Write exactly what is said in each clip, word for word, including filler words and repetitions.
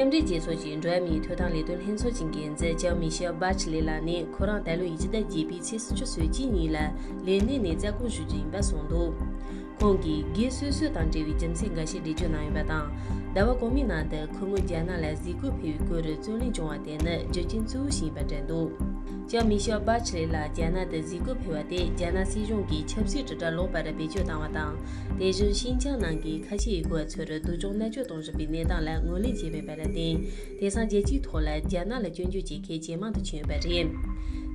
མཉམ་འབྲེལ་རྒྱལ་ཚོགས་ཀྱི་འགྲོ་བ་མིའི་ཐོབ་ཐང་ལས་དོན་ལྷན་ཚོགས་ཀྱི་འགན་འཛིན་ལྕམ་མི་ཤེལ་བྷ་ཆི་ལེ་ལགས་ནས་ཁོ་རང་ད་ལོའི་ཕྱི་ཟླ་བརྒྱད་པའི་ཚེས་སུམ་ཅུ་སོ་གཅིག་ཉིན་ལ་ལས་གནས་ནས་བཙག་འགུལ་ཞུ་རྒྱུ་ཡིན་པ་གསུངས་འདུག་ཁོང་གིས་སྒེར་སོ་སོ་དང་འབྲེལ་བའི་རྒྱུ་མཚན་འགའ་ཤས་འགྲེལ་བརྗོད་གནང་ཡོད་པ་དང་། ཟླ་བ་གོང་མའི་ནང་དུ་ཁོ་མོས་རྒྱ་ནག་ལ་གཟིགས་སྐོར་ཕེབས་པའི་སྐོར་རྩོད་གླེང་བྱུང་བ་དེ་ནི་རྒྱུ་རྐྱེན་གཙོ་བོ་ཞིག་ཡིན་པ་བཀྲལ་འདུག་ལྕམ་མི་ཤེལ་བྷ་ཆི་ལེ་ལགས་རྒྱ་ནག་ཏུ་གཟིགས་སྐོར་ཕེབས་པ་དེ་རྒྱ་ནག་སྲིད་གཞུང་གིས་ཆབ་སྲིད་དྲིལ་བསྒྲགས་ལོག་པར་བེད་སྤྱོད་བཏང་བ་དང་། དེ་བཞིན་ཤིན་ཅང་ནང་གི་ཁ་ཆེ་ཡུལ་སྐོར་བ་ཚོར་སྡུག་སྦྱོང་མནར་གཅོད་གཏོང་བཞིན་པའི་གནས་སྟངས་ལ་ངོས་ལེན་བྱས་མེད་པ་ལ་བརྟེན། དེང་སང་རྒྱལ་སྤྱིའི་ཐོག་ལ་རྒྱ་ནག་ལ་སྐྱོན་བརྗོད་བྱེད་མཁན་ཇེ་མང་དུ་ཕྱིན་ཡོད་པ་རེད།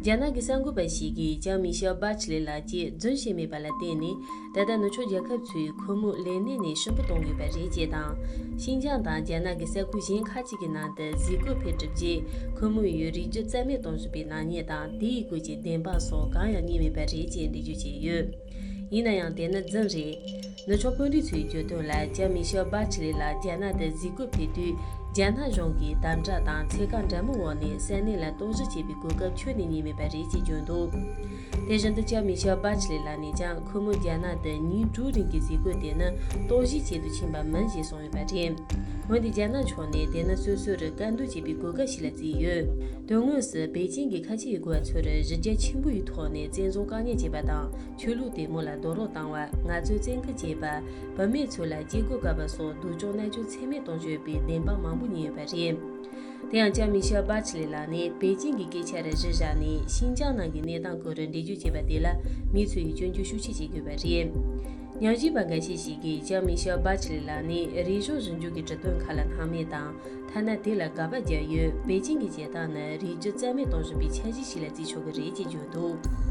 རྒྱ་ནག་གི་གསར་འགོད་པ་ཞིག་གིས་ལྕམ་མི་ཤེལ་བྷ་ཆི་ལེ་ལགས་ཀྱིས་རྫུན་བཤད་མེད་པ་ལ་བརྟེན་ནས། ད་ལྟ་ནུབ་ཕྱོགས་རྒྱལ་ཁབ་ཚོས་ཁོ་མོ་ལས་གནས་ནས་ཧྲིལ་པོ་གཏོང་དགོས་པ་རེད་ཅེས་དང་། ཤིན་ཅང་དང་རྒྱ་ནག་གི་ས་ཁུལ་གཞན་ཁག་ཅིག་གི་ནང་དུ་གཟིགས་སྐོར་ཕེབས་གྲུབ་རྗེས། ཁོ་མོ་ཡི་རིགས་རྒྱུད་རྩ་མེད་གཏོང་བཞིན་པའི་ནག་ཉེས་དང་། དེའི་སྐོར་གྱི་བདེན་དཔང་སོགས་གང་ཡང་རྙེད་མེད་པ་རེད་ཅེས་འགྲེལ་བརྗོད་བྱས་ཡོད། ཡིན་ན་ཡང་དེ་ནི་རྫུན་རེད། ནུབ་ཕྱོགས་དཔོན་རིགས་ཚོས་བརྗོད་དོན་ལ། ལྕམ་མི་ཤེལ་བྷ་ཆི་ལེ་ལགས་རྒྱ་ནག་ཏུ་གཟིགས་སྐོར་ཕེབས་དུས། རྒྱ་ནག་གཞུང་གིས་དམ་དྲག་དང་ཚད་བཀག་འདྲ་མིན་འོག་ནས་ས་གནས་ལ་གཏོར་བཤིག་བྱེད་པའི་གོ་སྐབས་ཁྱོན་ནས་རྙེད་མེད་པ་རེད་ཅེས་བརྗོད་འདུག་དེ་བཞིན་དུ་ལྕམ་མི་ཤེལ་བྷ་ཆི་ལེ་ལགས་ནས་ཀྱང་ཁོ་མོ་རྒྱ་ནག་ཏུ་ཉིན་དྲུག་རིང་གི་གཟིགས་སྐོར་དེ་ནི་གཏོར་བཤིག་ཆེད་དུ་ཕྱིན་པ་མིན་ཞེས་གསུངས་ཡོད་པ་རེད། འོན་ཏེ་རྒྱ་ནག་ཕྱོགས་ནས་དེ་ནི་སོ་སོར་བཀའ་འདུན་བྱེད་པའི་གོ་སྐབས་ཤིག་ལ་བརྩིས་ཡོད། དོན་དངོས་སུ་པེ་ཅིང་གི་ཁ་ཆེ་ཡུལ་སྐོར་བ་ཚོར་གཞི་རྒྱ་ཆེན་པོ་ཡི་ཐོག་ནས་བཙན་བཟུང་བཀག་ཉར་བྱས་པ་དང་། ཆོས་ལུགས་དད་མོས་ལ་རྡོག་རོལ་བཏང་བ། ང་ཚོའི་བཙན་སྐུལ་བྱས་པ། བུད་མེད་ཚོ་ལ་སྐྱེ་སྒོ་བཀག་པ་སོགས་སྡུག་སྦྱོང་མནར་གཅོད་ཚད་མེད་གཏོང་བཞིན་ཡོད་པའི་བདེན་དཔང་མང་པོ་རྙེད་ཡོད་པ་རེད། དེ་ཡང་ལྕམ་མི་ཤེལ་བྷ་ཆི་ལེ་ལགས་ནས་པེ་ཅིང་གི་སྐད་ཆར་གཞི་བཞག་ནས་ཤིན་ཅང་ནང་གི་གནས་སྟངས་སྐོར་འགྲེལ་བརྗོད་བྱས་པ་དེ་ལ་མི་ཚོས་སྐྱོན་བརྗོད་ཤུགས་ཆེ་བྱེད་དགོས་པ་རེད། ཉམས་ཞིབ་པ་འགའ་ཤས་ཤིག་གིས་ལྕམ་མི་ཤེལ་བྷ་ཆི་ལེ་ལགས་ནས་རིག་གཞུང་ཞིབ་འཇུག་གི་དྲི་དོན་ཁག་ལ་སྣང་མེད་དང་། ཐ་ན་དེ་ལ་དགག་པ་བརྒྱབ་ཡོད། པེ་ཅིང་གི་བྱེད་སྟངས་ནི་རིགས་རྒྱུད་རྩ་མེད་གཏོང་བཞིན་པའི་འཆར་གཞི་ཞིག་ལ་བརྩི་ཆོག་གི་རེད་ཅེས་བརྗོད་འདུག